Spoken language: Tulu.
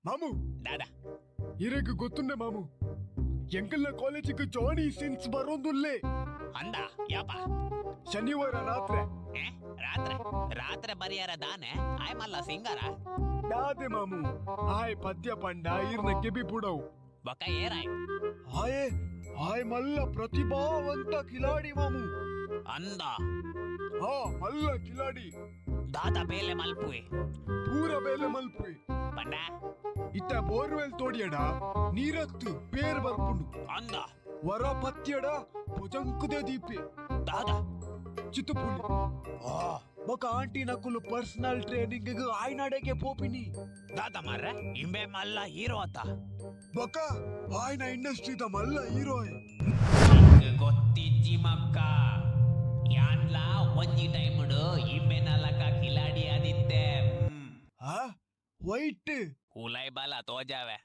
ಮಾಮು. ದಾದಾ? ಇರೆಗ್ ಗೊತ್ತುಂಡೆ ಮಾಮು, ಎಂಕಲ್ನ ಕಾಲೇಜಿಗೆ ಜಾನಿ ಸಿನ್ಸ್ ಬರೋಂದುಲ್ಲೆ. ಅಂದ ಯಾಪ? ಶನಿವಾರ ರಾತ್ರಿ. ಏ, ರಾತ್ರೆ ರಾತ್ರೆ ಬರಿಯಾರ ದಾನೆ? ಆಯ್ ಮಲ್ಲ ಸಿಂಗರ? ದಾದೆ ಮಾಮು, ಆಯ್ ಪದ್ಯ ಪಂಡ ಈರ್ನ ಕೆಬಿ ಪುಡವು. ಬೊಕ ಏರಾಯ್? ಆಯೆ ಆಯ್ ಮಲ್ಲ ಪ್ರತಿಭಾವಂತ ಕಿಲಾಡಿ ಮಾಮು. ಅಂದ? ಹಾ, ಮಲ್ಲ ಕಿಲಾಡಿ. ದಾದ ಬೇಲೆ ಮಲ್ಪುವೆ? ಪೂರ ಬೇಲೆ ಮಲ್ಪುವೆ. ಪಂಡ? ಇತ್ತ ಬೋರ್ವೆಲ್ ತೋಡಿಯಡ ನೀರತ್ತು ಪೇರ್ ಬರ್ಪುಂಡು. ಅಂದ? ವರ ಪತ್ಯಡ ಪೊಜಂಕುದೆ ದೀಪೆ. ದಾದ? ಚಿತ್ತುಪುಲಿ. ಓ. ಬೊಕ ಆಂಟಿ ನಕುಲು ಪರ್ಸನಲ್ ಟ್ರೈನಿಂಗ್ ಆಯ್ನಾಡೆಗೆ ಪೋಪಿನಿ. ದಾದ ಮಾರ್ರೆ, ಇಂಬೆ ಮಲ್ಲ ಹೀರೋ ಆತ? ಬೊಕ ಆಯ್ನ ಇಂಡಸ್ಟ್ರಿದ ಮಲ್ಲ ಹೀರೋ. ಗೊತ್ತಿಜ್ಜಿ ಮಕ್ಕ, ಯಾನ್ಲಾ ಒಂಜಿ ಟೈಮ್ಡು ಇಂಬೆನ ಲಕ ಕಿಲಾಡಿ ಆದಿತ್ತೆ. ಆ ವೈಟ್. ಉಲೈ ಬಲ ತೋಜಾವೆ.